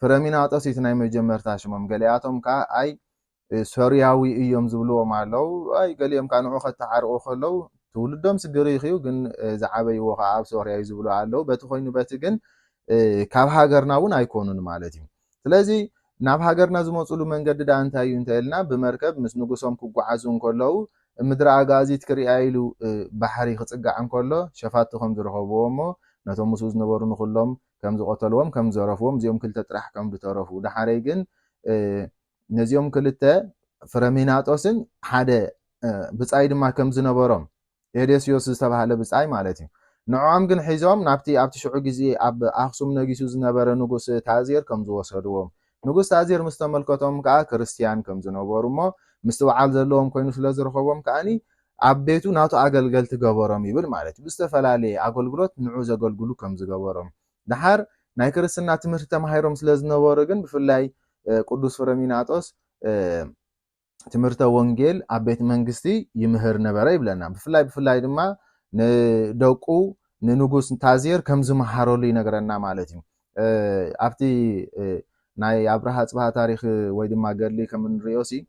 ፍረሚናጦስ እዩ እቲ ናይ መጀመርታ ሽሞም። ገሊኣቶም ከኣ ኣይ፣ እ፣ ሶርያዊ እዮም ዝብልዎም ኣለዉ። ኣይ፣ ገሊኦም ከኣ ንዑ ከተዓርቑ ከለዉ ትውልዶምስ ግሪኽ እዩ፣ ግን፣ እ፣ ዝዓበይዎ ከኣ ኣብ ሶርያ እዩ ዝብሉ ኣለዉ። በቲ ኮይኑ በቲ ግን፣ እ፣ ካብ ሃገርና እውን ኣይኮኑን ማለት እዩ። ስለዚ ናብ ሃገርና ዝመፅሉ መንገዲ ደኣ እንታይ እዩ እንተኢልና፣ ብመርከብ ምስ ንጉሶም ክጓዓዙ እንከለዉ፣ ምድሪ ኣጋዚት ክሪኣ ኢሉ፣ እ፣ ባሕሪ ክፅጋዕ እንከሎ፣ ሸፋቱ ከም ዝረኸብዎ እሞ፣ ነቶም ምስኡ ዝነበሩ ንኹሎም ከም ዝቐተልዎም፣ ከም ዝዘረፍዎም፣ እዚኦም ክልተ ጥራሕ ከም ዝተረፉ፣ ደሓረይ ግን፣ እ፣ ነዚኦም ክልተ ፍረሚናጦስን ሓደ፣ እ፣ ብጻይ ድማ ከም ዝነበሮም፣ ኤዴስዮስ ዝተባህለ ብጻይ ማለት እዩ። ንዕኦም ግን ሒዞም ናብቲ ኣብቲ ሽዑ ግዜ ኣብ ኣኽሱም ነጊሱ ዝነበረ ንጉስ ታእዜር ከም ዝወሰድዎም፣ ንጉስ ታእዜር ምስ ተመልከቶም ከኣ ክርስትያን ከም ዝነበሩ እሞ፣ ምስትውዓል ዘለዎም ኮይኑ ስለ ዝረኸቦም ከኣኒ ኣብ ቤቱ ናቱ ኣገልገልቲ ገበሮም ይብል ማለት እዩ። ብዝተፈላለየ ኣገልግሎት ንዑ ዘገልግሉ ከም ዝገበሮም። ደሓር ናይ ክርስትና ትምህርቲ ተማሂሮም ስለ ዝነበሩ ግን ብፍላይ፣ እ፣ ቅዱስ ፍረሚናጦስ፣ እ፣ ትምህርተ ወንጌል ኣብ ቤት መንግስቲ ይምህር ነበረ ይብለና። ብፍላይ፣ ብፍላይ ድማ ንደቁ ንንጉስ ታዜር ከም ዝመሃረሉ ይነግረና ማለት እዩ። እ፣ ኣብቲ፣ እ፣ ናይ ኣብርሃ ኣጽብሃ ታሪኽ ወይ ድማ ገድሊ ከም እንሪኦ ሲ፣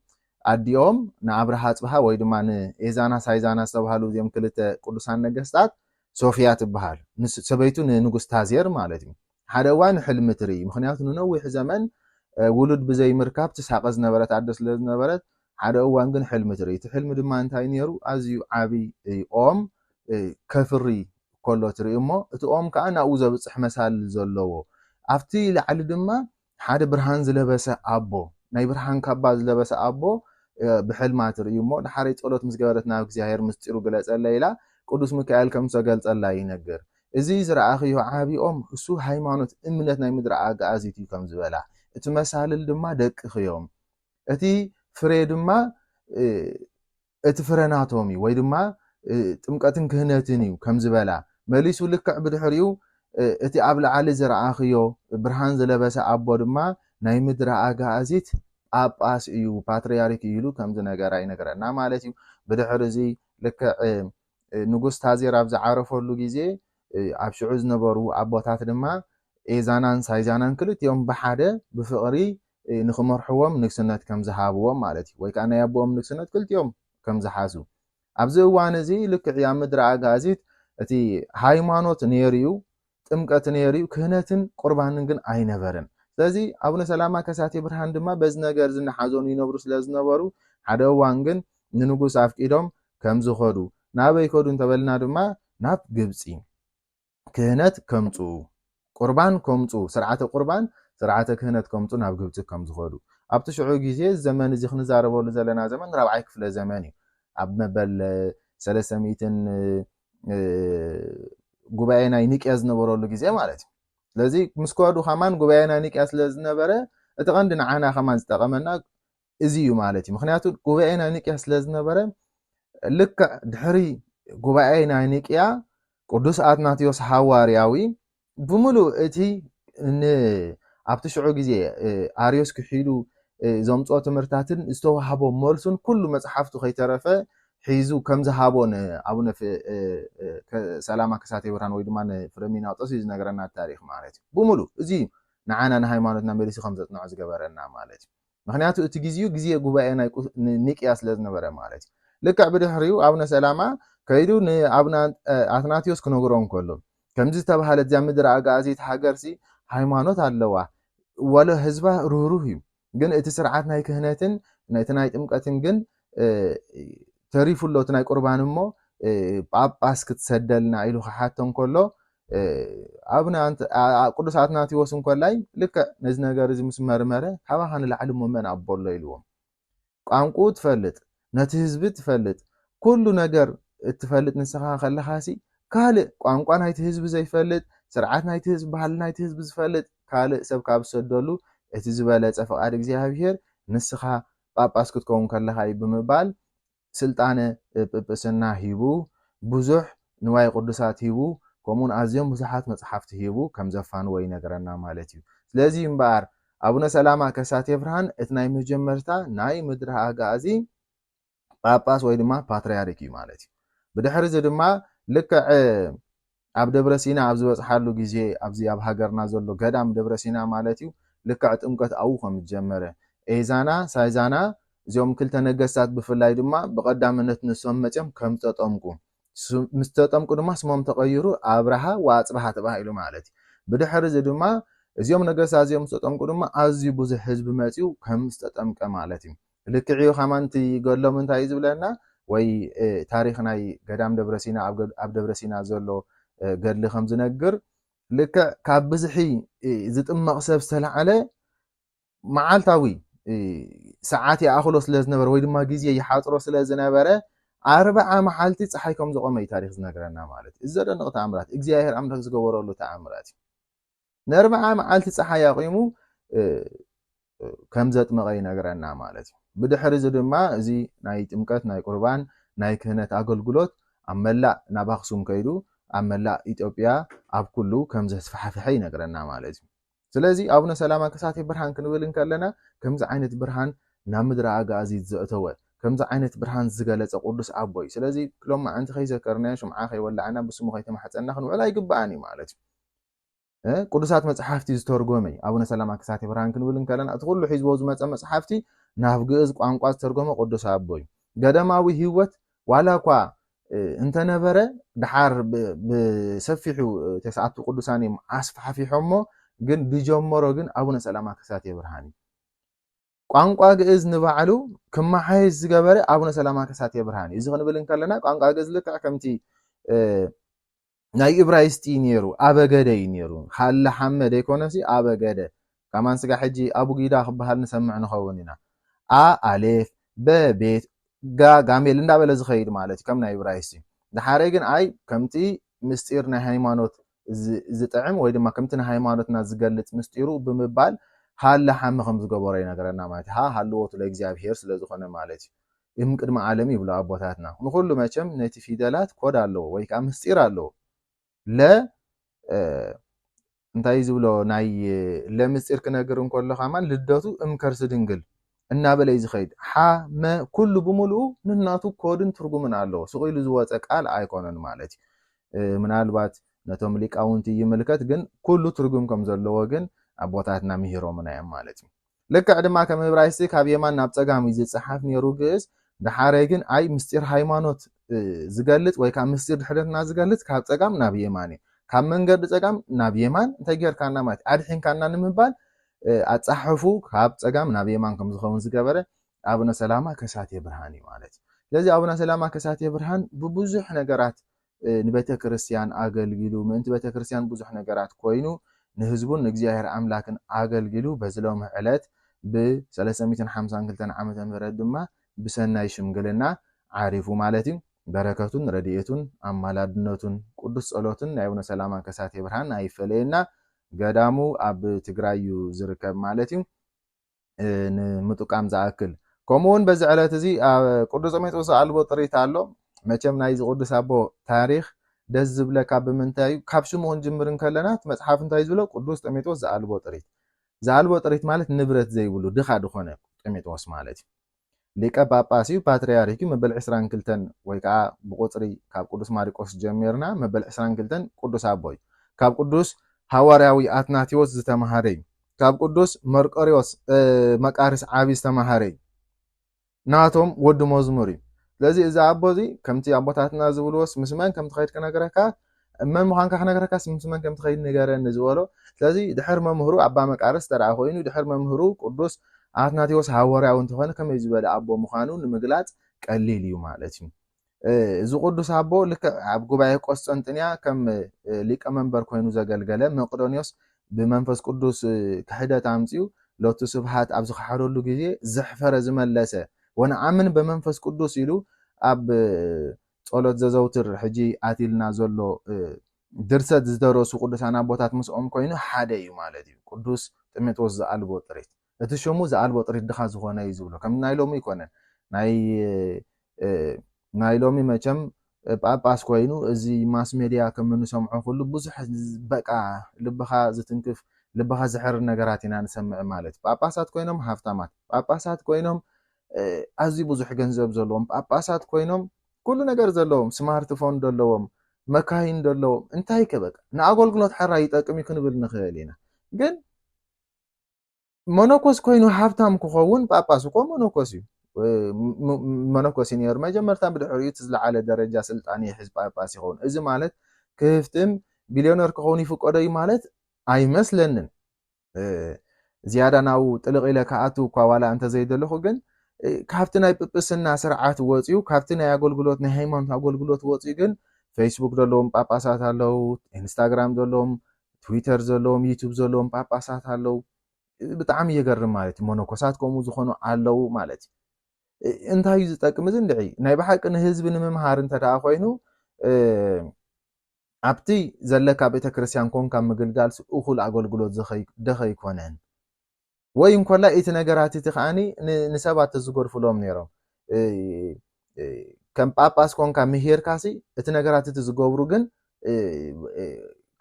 ኣዲኦም ንኣብርሃ ኣጽብሃ ወይ ድማ ንኤዛና ሳይዛና ዝተባህሉ እዚኦም ክልተ ቅዱሳን ነገስታት፣ ሶፍያ ትበሃል፣ ንስ-፣ ሰበይቱ ንንጉስ ታዜር ማለት እዩ። ሓደ እዋን ሕልሚ ትርኢ። ምኽንያቱ ንነዊሕ ዘመን፣ እ፣ ውሉድ ብዘይምርካብ ትሳቐ ዝነበረት ኣደ ስለ ዝነበረት፣ ሓደ እዋን ግን ሕልሚ ትርኢ። እቲ ሕልሚ ድማ እንታይ ነይሩ? ኣዝዩ ዓቢ፣ እ፣ ኦም፣ እ፣ ከፍሪ ከሎ ትርኢ እሞ፣ እቲ ኦም ከኣ ናብኡ ዘብጽሕ መሳልል ዘለዎ፣ ኣብቲ ላዕሊ ድማ ሓደ ብርሃን ዝለበሰ ኣቦ፣ ናይ ብርሃን ካባ ዝለበሰ ኣቦ፣ እ፣ ብሕልማ ትርኢ እሞ፣ ደሓረይ ጸሎት ምስ ገበረት ናብ እግዚኣብሔር ምስጢሩ ግለጸለይ ኢላ፣ ቅዱስ ሚካኤል ከም ዝተገልጸላ ይነግር። እዚ ዝረኣኽዮ ዓቢ ኦም፣ እሱ ሃይማኖት፣ እምነት ናይ ምድሪ ኣጋኣዚት እዩ ከም ዝበላ፣ እቲ መሳልል ድማ ደቅኺ እዮም። እቲ ፍሬ ድማ፣ እ፣ እቲ ፍረ ናቶም እዩ፣ ወይ ድማ፣ እ፣ ጥምቀትን ክህነትን እዩ ከም ዝበላ መሊሱ፣ ልክዕ ብድሕሪኡ እቲ ኣብ ላዕሊ ዝረኣኽዮ ብርሃን ዝለበሰ ኣቦ ድማ ናይ ምድሪ ኣጋእዚት ጳጳስ እዩ፣ ፓትርያርክ እዩ ኢሉ ከም ዝነገራ ይነግረና ማለት እዩ። ብድሕሪ እዚ ልክዕ ንጉስ ታዜር ኣብ ዝዓረፈሉ ግዜ ኣብ ሽዑ ዝነበሩ ኣቦታት ድማ ኤዛናን ሳይዛናን ክልቲኦም ብሓደ ብፍቕሪ ንክመርሕዎም ንግስነት ከም ዝሃብዎም ማለት እዩ። ወይ ከዓ ናይ ኣቦኦም ንግስነት ክልቲኦም ከም ዝሓዙ ኣብዚ እዋን እዚ ልክዕ ኣብ ምድሪ ኣጋዚት እቲ ሃይማኖት ነይሩ እዩ። ጥምቀት ነይሩ እዩ። ክህነትን ቁርባንን ግን ኣይነበረን። ስለዚ ኣቡነ ሰላማ ከሳቴ ብርሃን ድማ በዚ ነገር ዝናሓዞን ይነብሩ ስለ ዝነበሩ ሓደ እዋን ግን ንንጉስ ኣፍቂዶም ከም ዝኸዱ ናበይ ከዱ እንተበልና ድማ ናብ ግብፂ ክህነት ከምፅኡ ቁርባን ከምፁ ስርዓተ ቁርባን ስርዓተ ክህነት ከምፁ ናብ ግብፂ ከም ዝኸዱ ኣብቲ ሽዑ ግዜ ዘመን እዚ ክንዛረበሉ ዘለና ዘመን ራብዓይ ክፍለ ዘመን እዩ። ኣብ መበል ሰለስተ ሚእትን ጉባኤ ናይ ኒቅያ ዝነበረሉ ግዜ ማለት እዩ። ስለዚ ምስ ከዱ ከማን ጉባኤ ናይ ኒቅያ ስለ ዝነበረ እቲ ቀንዲ ንዓና ከማን ዝጠቐመና እዚ እዩ ማለት እዩ። ምክንያቱ ጉባኤ ናይ ኒቅያ ስለ ዝነበረ ልክዕ ድሕሪ ጉባኤ ናይ ኒቅያ ቅዱስ ኣትናቴዎስ ሃዋርያዊ ብምሉእ እቲ ኣብቲ ሽዑ ግዜ ኣርዮስ ክሒዱ ዘምፅኦ ትምህርትታትን ዝተዋህቦ መልሱን ኩሉ መፅሓፍቱ ከይተረፈ ሒዙ ከም ዝሃቦ ንኣቡነ ሰላማ ከሳቴ ብርሃን ወይ ድማ ንፍረሚናጦስ እዩ ዝነግረና ታሪክ ማለት እዩ። ብምሉእ እዚ እዩ ንዓና ንሃይማኖትና መሊሱ ከም ዘፅንዖ ዝገበረና ማለት እዩ። ምክንያቱ እቲ ግዜኡ ግዜ ጉባኤ ናይ ኒቅያ ስለ ዝነበረ ማለት እዩ። ልክዕ ብድሕሪኡ ኣቡነ ሰላማ ከይዱ ንኣቡነ ኣትናቴዎስ ክነግሮ እንከሎ ከምዚ ዝተባሃለት እዚኣ ምድሪ ኣጋኣዚት ሃገርሲ ሃይማኖት ኣለዋ፣ ወለ ህዝባ ርህሩህ እዩ፣ ግን እቲ ስርዓት ናይ ክህነትን እቲ ናይ ጥምቀትን ግን ተሪፉ ኣሎ፣ እቲ ናይ ቁርባን እሞ ጳጳስ ክትሰደልና ኢሉ ክሓቶ እንከሎ ኣቡነ ቅዱስ ኣትናቴዎስ እንኮላይ ልክዕ ነዚ ነገር እዚ ምስ መርመረ ካባኻ ንላዕሊ እሞ መን ኣቦ ኣሎ ኢልዎም። ቋንቁኡ ትፈልጥ፣ ነቲ ህዝቢ ትፈልጥ፣ ኩሉ ነገር እትፈልጥ ንስኻ ከለኻሲ ካልእ ቋንቋ ናይቲ ህዝቢ ዘይፈልጥ፣ ስርዓት ናይቲ ህዝቢ፣ ባህሊ ናይቲ ህዝቢ ዝፈልጥ ካልእ ሰብ ካብ ዝሰደሉ እቲ ዝበለጸ ፍቓድ እግዚኣብሔር ንስኻ ጳጳስ ክትከውን ከለኻ እዩ ብምባል ስልጣነ ጵጵስና ሂቡ ብዙሕ ንዋየ ቅዱሳት ሂቡ ከምኡውን ኣዝዮም ብዙሓት መጽሓፍቲ ሂቡ ከም ዘፋንዎ ይነግረና ማለት እዩ። ስለዚ እምበኣር ኣቡነ ሰላማ ከሳቴ ብርሃን እቲ ናይ መጀመርታ ናይ ምድሪ ኣጋዚ ጳጳስ ወይ ድማ ፓትርያርክ እዩ ማለት እዩ። ብድሕሪ እዚ ድማ ልክዕ ኣብ ደብረ ሲና ኣብ ዝበፅሓሉ ግዜ ኣብዚ ኣብ ሃገርና ዘሎ ገዳም ደብረ ሲና ማለት እዩ ልክዕ ጥምቀት ኣብኡ ከም ዝጀመረ ኤዛና ሳይዛና እዚኦም ክልተ ነገስታት ብፍላይ ድማ ብቐዳምነት ንሶም መፅኦም ከም ዝተጠምቁ ምስ ተጠምቁ ድማ ስሞም ተቐይሩ ኣብርሃ ወኣፅብሃ ተባሂሉ ማለት እዩ። ብድሕሪ እዚ ድማ እዚኦም ነገስታት እዚኦም ዝተጠምቁ ድማ ኣዝዩ ብዙሕ ህዝቢ መፅኡ ከም ዝተጠምቀ ማለት እዩ። ልክዕ እዩ። ከማን እቲ ገድሎም እንታይ እዩ ዝብለና ወይ ታሪክ ናይ ገዳም ደብረ ሲና ኣብ ደብረ ሲና ዘሎ ገድሊ ከም ዝነግር ልክዕ ካብ ብዝሒ ዝጥመቕ ሰብ ዝተላዓለ መዓልታዊ ሰዓት ይኣኽሎ ስለ ዝነበረ ወይ ድማ ግዜ ይሓፅሮ ስለ ዝነበረ ኣርብዓ መዓልቲ ፀሓይ ከም ዝቆመ እዩ ታሪክ ዝነግረና ማለት እዩ። እዚ ዘደንቕ ተኣምራት እግዚኣብሔር ኣምላክ ዝገበረሉ ተኣምራት እዩ። ንኣርብዓ መዓልቲ ፀሓይ ኣቂሙ ከም ዘጥመቐ ይነግረና ማለት እዩ። ብድሕሪ እዚ ድማ እዚ ናይ ጥምቀት ናይ ቁርባን ናይ ክህነት ኣገልግሎት ኣብ መላእ ናብ ኣክሱም ከይዱ ኣብ መላእ ኢትዮጵያ ኣብ ኩሉ ከም ዘስፋሕፍሐ ይነግረና ማለት እዩ። ስለዚ ኣቡነ ሰላማ ከሳቴ ብርሃን ክንብል እንከለና ከምዚ ዓይነት ብርሃን ናብ ምድሪ ኣጋዚ ዘእተወ ከምዚ ዓይነት ብርሃን ዝገለጸ ቅዱስ ኣቦ እዩ። ስለዚ ሎማዓንቲ ከይዘከርናዮ ሽምዓ ከይወላዕና ብስሙ ከይተማሕፀና ክንውዕል ኣይግባኣን እዩ ማለት እዩ። ቅዱሳት መፅሓፍቲ ዝተርጎመ እዩ። ኣቡነ ሰላማ ከሳቴ ብርሃን ክንብል እንከለና እቲ ኩሉ ሒዝዎ ዝመፀ መፅሓፍቲ ናብ ግእዝ ቋንቋ ዝተርጎመ ቅዱስ ኣቦ እዩ። ገዳማዊ ህይወት ዋላ እኳ እንተነበረ ድሓር ብሰፊሑ ተስዓቱ ቅዱሳን እዮም ኣስፋሕፊሖሞ፣ ግን ዝጀመሮ ግን ኣቡነ ሰላማ ከሳቴ ብርሃን እዩ። ቋንቋ ግእዝ ንባዕሉ ክመሓየሽ ዝገበረ ኣቡነ ሰላማ ከሳቴ ብርሃን እዩ። እዚ ክንብል እንከለና ቋንቋ ግእዝ ልክዕ ከምቲ ናይ እብራይስጢ ነይሩ ኣበገደ እዩ ነይሩ። ሃለ ሓመ ዘይኮነሲ ኣበገደ። ከማን ስጋ ሕጂ ኣቡጊዳ ክበሃል ንሰምዕ ንኸውን ኢና። ኣ ኣሌፍ፣ በ ቤት፣ ጋ ጋሜል እንዳበለ ዝኸይድ ማለት እዩ ከም ናይ እብራይስጢ። ድሓረይ ግን ኣይ ከምቲ ምስጢር ናይ ሃይማኖት ዝጥዕም ወይ ድማ ከምቲ ንሃይማኖትና ዝገልፅ ምስጢሩ ብምባል ሃለ ሓመ ከም ዝገበሮ ይነግረና ማለት ሃ ሃልዎቱ ለእግዚኣብሔር ስለ ዝኾነ ማለት እዩ። እም ቅድሚ ዓለም ይብሉ ኣቦታትና። ንኩሉ መቸም ነቲ ፊደላት ኮድ ኣለዎ ወይ ከዓ ምስጢር ኣለዎ። ለ እንታይ ዝብሎ ናይ ለምስጢር ክነግር እንከሎ ከማን ልደቱ እምከርሲ ድንግል እናበለ እዩ ዝኸይድ። ሓመ ኩሉ ብምሉኡ ንናቱ ኮድን ትርጉምን ኣለዎ። ስቕ ኢሉ ዝወፀ ቃል ኣይኮነን ማለት እዩ። ምናልባት ነቶም ሊቃውንቲ ይምልከት፣ ግን ኩሉ ትርጉም ከም ዘለዎ ግን ኣቦታትና ምሂሮምና እዮም ማለት እዩ። ልክዕ ድማ ከም እብራይስጢ ካብ የማን ናብ ፀጋም እዩ ዝፀሓፍ ነይሩ ግእዝ። ደሓረይ ግን ኣይ ምስጢር ሃይማኖት ዝገልፅ ወይ ከዓ ምስጢር ድሕረትና ዝገልፅ ካብ ፀጋም ናብ የማን እዩ። ካብ መንገዲ ፀጋም ናብ የማን እንታይ ጌርካና ማለት ኣድሒንካና ንምባል ኣፃሕፉ ካብ ፀጋም ናብ የማን ከም ዝኸውን ዝገበረ ኣቡነ ሰላማ ከሳቴ ብርሃን እዩ ማለት እዩ። ስለዚ ኣቡነ ሰላማ ከሳቴ ብርሃን ብብዙሕ ነገራት ንቤተ ክርስቲያን ኣገልጊሉ፣ ምእንቲ ቤተ ክርስቲያን ብዙሕ ነገራት ኮይኑ፣ ንህዝቡን ንእግዚኣብሔር ኣምላክን ኣገልጊሉ፣ በዚ ሎሚ ዕለት ብ ሰለስተ ሚእትን ሓምሳን ክልተን ዓመተ ምህረት ድማ ብሰናይ ሽምግልና ዓሪፉ ማለት እዩ። በረከቱን ረድኤቱን ኣማላድነቱን ቅዱስ ጸሎትን ናይ ኣቡነ ሰላማ ከሳቴ ብርሃን ኣይፈለየና። ገዳሙ ኣብ ትግራይ እዩ ዝርከብ ማለት እዩ። ንምጥቃም ዝኣክል፣ ከምኡ እውን በዚ ዕለት እዚ ቅዱስ ጢሞቴዎስ ኣልቦ ጥሪት ኣሎ። መቸም ናይዚ ቅዱስ ኣቦ ታሪክ ደስ ዝብለካ ብምንታይ እዩ? ካብ ሽሙ ክንጅምር እንከለና እቲ መፅሓፍ እንታይ ዝብሎ? ቅዱስ ጢሞቴዎስ ዝኣልቦ ጥሪት። ዝኣልቦ ጥሪት ማለት ንብረት ዘይብሉ ድኻ ዝኾነ ጢሞቴዎስ ማለት እዩ። ሊቀ ጳጳስ እዩ፣ ፓትርያርክ እዩ። መበል ዕስራን ክልተን ወይ ከዓ ብቁፅሪ ካብ ቅዱስ ማሪቆስ ጀሚርና መበል ዕስራን ክልተን ቅዱስ ኣቦ እዩ። ካብ ቅዱስ ሃዋርያዊ ኣትናቴዎስ ዝተምሃረ እዩ። ካብ ቅዱስ መርቆሪዎስ መቃርስ ዓቢ ዝተምሃረ እዩ። ናቶም ወዲ መዝሙር እዩ። ስለዚ እዚ ኣቦ እዚ ከምቲ ኣቦታትና ዝብልዎስ ምስ መን ከም ትኸይድ ክነግረካ፣ መን ምዃንካ ክነግረካስ ምስ መን ከም ትኸይድ ንገረኒ ዝበሎ። ስለዚ ድሕር መምህሩ ኣባ መቃርስ ተደኣ ኮይኑ ድሕር መምህሩ ቅዱስ ኣትናቴዎስ ሃዋርያዊ እንተኾነ ከመይ ዝበለ ኣቦ ምዃኑ ንምግላጽ ቀሊል እዩ ማለት እዩ። እዚ ቅዱስ ኣቦ ልክዕ ኣብ ጉባኤ ቆስጠንጥንያ ከም ሊቀ መንበር ኮይኑ ዘገልገለ፣ መቅዶንዮስ ብመንፈስ ቅዱስ ክሕደት ኣምፅኡ ሎቱ ስብሃት ኣብ ዝኸሓደሉ ግዜ ዘሕፈረ ዝመለሰ፣ ወነኣምን በመንፈስ ቅዱስ ኢሉ ኣብ ጸሎት ዘዘውትር ሕጂ ኣትልና ዘሎ ድርሰት ዝደረሱ ቅዱሳን ኣቦታት ምስኦም ኮይኑ ሓደ እዩ ማለት እዩ። ቅዱስ ጢሞቴዎስ ዝኣልቦ ጥሪት። እቲ ሽሙ ዝኣልቦ ጥሪት ድኻ ዝኾነ እዩ ዝብሎ። ከም ናይ ሎሚ ኣይኮነን። ናይ ናይ ሎሚ መቸም ጳጳስ ኮይኑ እዚ ማስ ሜድያ ከም እንሰምዖ ኩሉ ብዙሕ በቃ ልብኻ ዝትንክፍ ልብኻ ዝሕር ነገራት ኢና ንሰምዕ ማለት እዩ። ጳጳሳት ኮይኖም ሃፍታማት፣ ጳጳሳት ኮይኖም ኣዝዩ ብዙሕ ገንዘብ ዘለዎም፣ ጳጳሳት ኮይኖም ኩሉ ነገር ዘለዎም፣ ስማርትፎን ዘለዎም፣ መካይን ዘለዎም፣ እንታይ ከ በቃ ንኣገልግሎት ሓራ ይጠቅም እዩ ክንብል ንኽእል ኢና። ግን መነኮስ ኮይኑ ሃብታም ክኸውን ጳጳስ እኮ መነኮስ እዩ። መነኮስ እዩ ነይሩ መጀመርታ፣ ብድሕሪኡ እቲ ዝለዓለ ደረጃ ስልጣን ይሕዝ ጳጳስ ይኸውን። እዚ ማለት ክህፍትም ቢልዮነር ክኸውን ይፍቀዶ እዩ ማለት ኣይመስለንን። ዝያዳ ናብኡ ጥልቕ ኢለ ክኣቱ እኳ ዋላ እንተዘይደለኹ፣ ግን ካብቲ ናይ ጵጵስና ስርዓት ወፂኡ፣ ካብቲ ናይ ኣገልግሎት ናይ ሃይማኖት ኣገልግሎት ወፂኡ ግን ፌስቡክ ዘለዎም ጳጳሳት ኣለዉ፣ ኢንስታግራም ዘለዎም፣ ትዊተር ዘለዎም፣ ዩቱብ ዘለዎም ጳጳሳት ኣለዉ። ብጣዕሚ የገርም ማለት እዩ። መነኮሳት ከምኡ ዝኾኑ ኣለዉ ማለት እዩ። እንታይ እዩ ዝጠቅም እዚ እንድዒ? ናይ ብሓቂ ንህዝቢ ንምምሃር እንተ ደኣ ኮይኑ ኣብቲ ዘለካ ቤተክርስትያን ኮንካ ምግልጋል እኹል ኣገልግሎት ደኸይኮነን ወይ እንኮላ እቲ ነገራት እቲ ከዓኒ ንሰባት ተዝገድፍሎም ነይሮም። ከም ጳጳስ ኮንካ ምሂርካሲ እቲ ነገራት እቲ ዝገብሩ ግን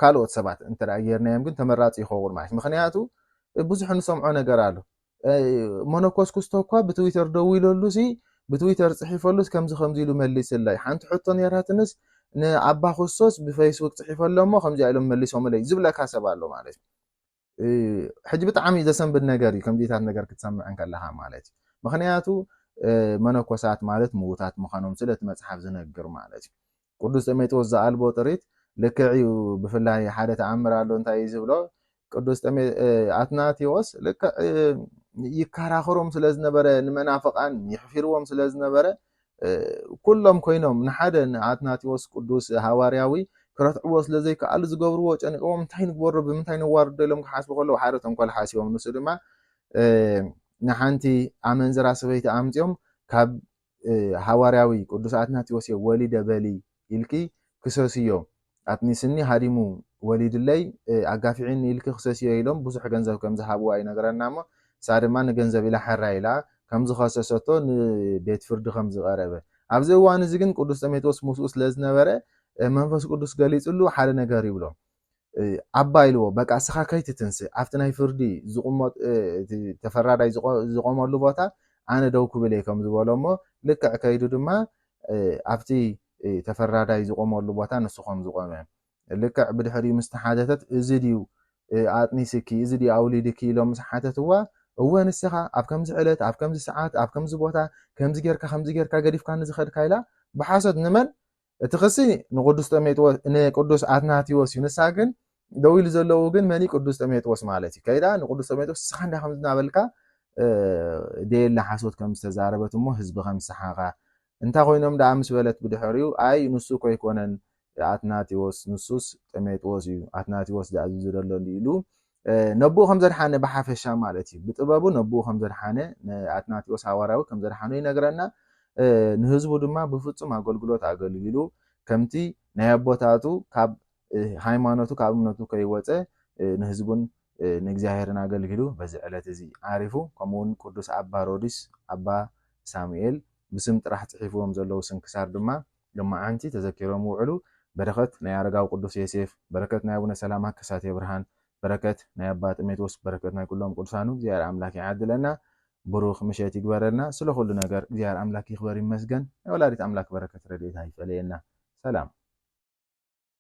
ካልኦት ሰባት እንተ ጌርናዮም ግን ተመራፂ ይኸውን ማለት። ምክንያቱ ብዙሕ ንሰምዖ ነገር ኣሎ። መነኮስ ኩስቶ እኳ ብትዊተር ደዊለሉ ሲ ብትዊተር ፅሒፈሉስ ከምዚ ከምዚ ኢሉ መሊስላይ። ሓንቲ ሕቶ ነይራትንስ ንኣባ ኩስቶስ ብፌስቡክ ፅሒፈሎ እሞ ከምዚኣ ኢሎም መሊሶምለይ ዝብለካ ሰብ ኣሎ ማለት እዩ። ሕጂ ብጣዕሚ ዘሰንብድ ነገር እዩ ከምዚታት ነገር ክትሰምዕ እንከለካ ማለት እዩ። ምክንያቱ መነኮሳት ማለት ምዉታት ምዃኖም ስለ እቲ መፅሓፍ ዝነግር ማለት እዩ። ቅዱስ ጢሞቴዎስ ዝኣልቦ ጥሪት ልክዕ እዩ። ብፍላይ ሓደ ተኣምር ኣሎ። እንታይ እዩ ዝብሎ? ቅዱስ ኣትናቴዎስ ልክዕ ይከራኸሮም ስለ ዝነበረ፣ ንመናፍቃን ይሕፊርዎም ስለ ዝነበረ፣ ኩሎም ኮይኖም ንሓደ ንኣትናቴዎስ ቅዱስ ሃዋርያዊ ክረትዕዎ ስለ ዘይከኣሉ ዝገብርዎ ጨኒቅዎም፣ እንታይ ንግበሮ፣ ብምንታይ ነዋርዶ ኢሎም ክሓስቡ ከለዉ ሓደ ተንኮል ሓሲቦም። ንሱ ድማ ንሓንቲ ኣመንዝራ ሰበይቲ ኣምፅኦም ካብ ሃዋርያዊ ቅዱስ ኣትናቴዎስ እየ ወሊደ በሊ ኢልኪ ክሰስዮ፣ ኣትኒስኒ ሃዲሙ ወሊድለይ ኣጋፊዕኒ ኢልኪ ክሰስዮ ኢሎም ብዙሕ ገንዘብ ከም ዝሃብዋ ይነግረና። እሞ ንሳ ድማ ንገንዘብ ኢላ ሕራ ኢላ ከም ዝኸሰሰቶ ንቤት ፍርዲ ከም ዝቐረበ፣ ኣብዚ እዋን እዚ ግን ቅዱስ ጢሞቴዎስ ምስኡ ስለ ዝነበረ መንፈስ ቅዱስ ገሊፅሉ ሓደ ነገር ይብሎ። ኣባ ኢልዎ፣ በቃ እስኻ ከይትትንስእ ኣብቲ ናይ ፍርዲ ዝቕመጥ ተፈራዳይ ዝቖመሉ ቦታ ኣነ ደው ክብል እየ ከም ዝበሎ እሞ ልክዕ ከይዱ ድማ ኣብቲ ተፈራዳይ ዝቆመሉ ቦታ ንሱ ከም ዝቆመ ልክዕ ብድሕሪኡ ምስ ተሓተተት እዚ ድዩ ኣጥኒስኪ እዚ ድዩ ኣውሊድኪ ኢሎም ምስ ሓተትዋ እወ ንስኻ ኣብ ከምዚ ዕለት ኣብ ከምዚ ሰዓት ኣብ ከምዚ ቦታ ከምዚ ጌርካ ከምዚ ጌርካ ገዲፍካ ንዝኸድካ ኢላ ብሓሶት ንመን እቲ ክሲ ንቅዱስ ጠሜጥዎስ ንቅዱስ ኣትናቴዎስ እዩ። ንሳ ግን ደው ኢሉ ዘለዉ ግን መን እዩ? ቅዱስ ጠሜጥዎስ ማለት እዩ። ከይዳ ንቅዱስ ጠሜጥዎስ ንስኻ እንዳ ከምዚ እናበልካ ደየላ ሓሶት ከም ዝተዛረበት እሞ ህዝቢ ከም ዝሰሓቓ እንታ ኮይኖም ደኣ ምስ በለት ብድሕሪኡ ኣይ ንሱ እኮ ኣይኮነን ኣትናቴዎስ ንሱስ ጠሜጥዎስ እዩ ኣትናቴዎስ ደኣ ዝደለሉ ኢሉ ነብኡ ከም ዘድሓነ ብሓፈሻ ማለት እዩ ብጥበቡ ነብኡ ከም ዘድሓነ ኣትናቴዎስ ሃዋርያዊ ከም ዘድሓኖ ይነግረና ንህዝቡ ድማ ብፍጹም ኣገልግሎት ኣገልጊሉ ከምቲ ናይ ኣቦታቱ ካብ ሃይማኖቱ ካብ እምነቱ ከይወፀ ንህዝቡን ንእግዚኣብሔርን ኣገልጊሉ በዚ ዕለት እዚ ዓሪፉ ከምኡውን ቅዱስ ኣባ ሮዲስ ኣባ ሳሙኤል ብስም ጥራሕ ፅሒፍዎም ዘለዉ ስንክሳር ድማ ልማዓንቲ ተዘኪሮም ውዕሉ በረከት ናይ ኣረጋዊ ቅዱስ ዮሴፍ በረከት ናይ ኣቡነ ሰላማ ከሳቴ ብርሃን በረከት ናይ ኣባ ጥሜቶስ በረከት ናይ ኩሎም ቅዱሳኑ እግዚኣብሔር ኣምላክ ይዓድለና ብሩክ ምሸት ይግበረልና ስለ ኩሉ ነገር እግዚኣብሔር ኣምላክ ይክበር ይመስገን ናይ ወላዲት ኣምላክ በረከት ረድኤታ ይፈለየና ሰላም